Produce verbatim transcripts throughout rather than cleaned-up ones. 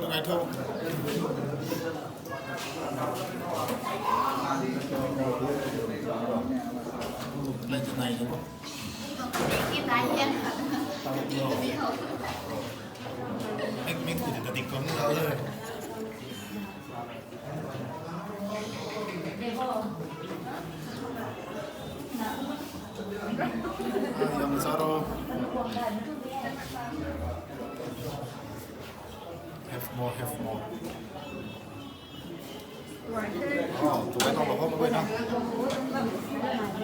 Nai tho. Nai tho, nai tho. Mik, mik tu ta dik pam ni la le. Yang charo. Have more, have more. Oh, tu gay lou lou hou na.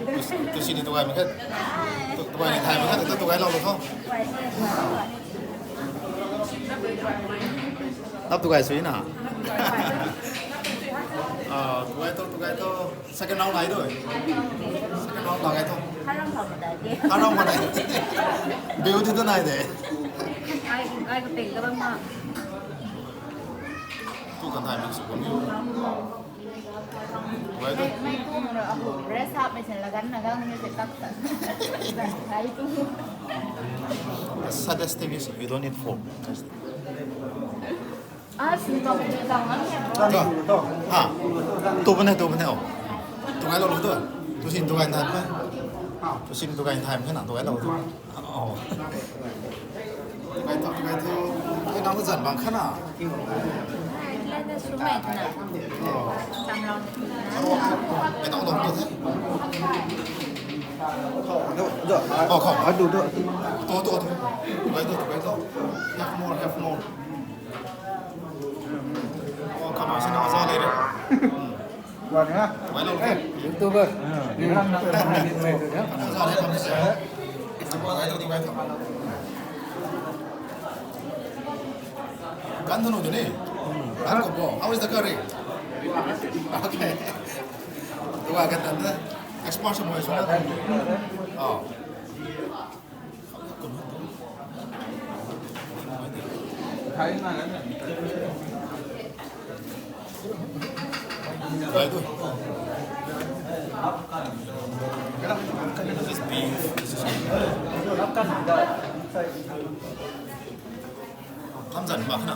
Tu, tu sini tu gay mak khe. Tu, tu gay ni thay mak khe, tu, tu gay lou lou tho. Tap tu gay sui na. Ah, tu gay tho, tu gay tho. Second round nai doi. Second round la gay tho. Harang pha ma dai de. Harang pha dai. Beauty tu nai de. Ai, ai ko peng ka bam ma. Tu kan thai mak sw kan ni. Why do? Mei, mei kum na ahu rest up mei sen lagan na gang ni se tak tak. Hai tu. The saddest thing is you don't need phone. Ah, sin tong ni tong na. Ha. Tu bane, tu bane, oh. Tu gay lou lou tu. Tu sin tu gay thai pe. Tu sin tu gay thai pe na, tu gay lou tu. Oh. Gay tho, gay tho. Gay nang zan bang kha na. Gay na sumei na. Oh. Tam lou na. Gay tho, tho, tho. Oh, kho. Adu, adu. Tho, tho, tho. Gay tho, gay tho. Have more, have more. Oh, kha ma sin na za le re. Guan ha. Wai lou. Eh, YouTuber. Kan thanu de ni. Kan ko bo. How is the curry? Okay. Tua kan tan de. Expert sa mo sa. Oh. Tam zan mak na.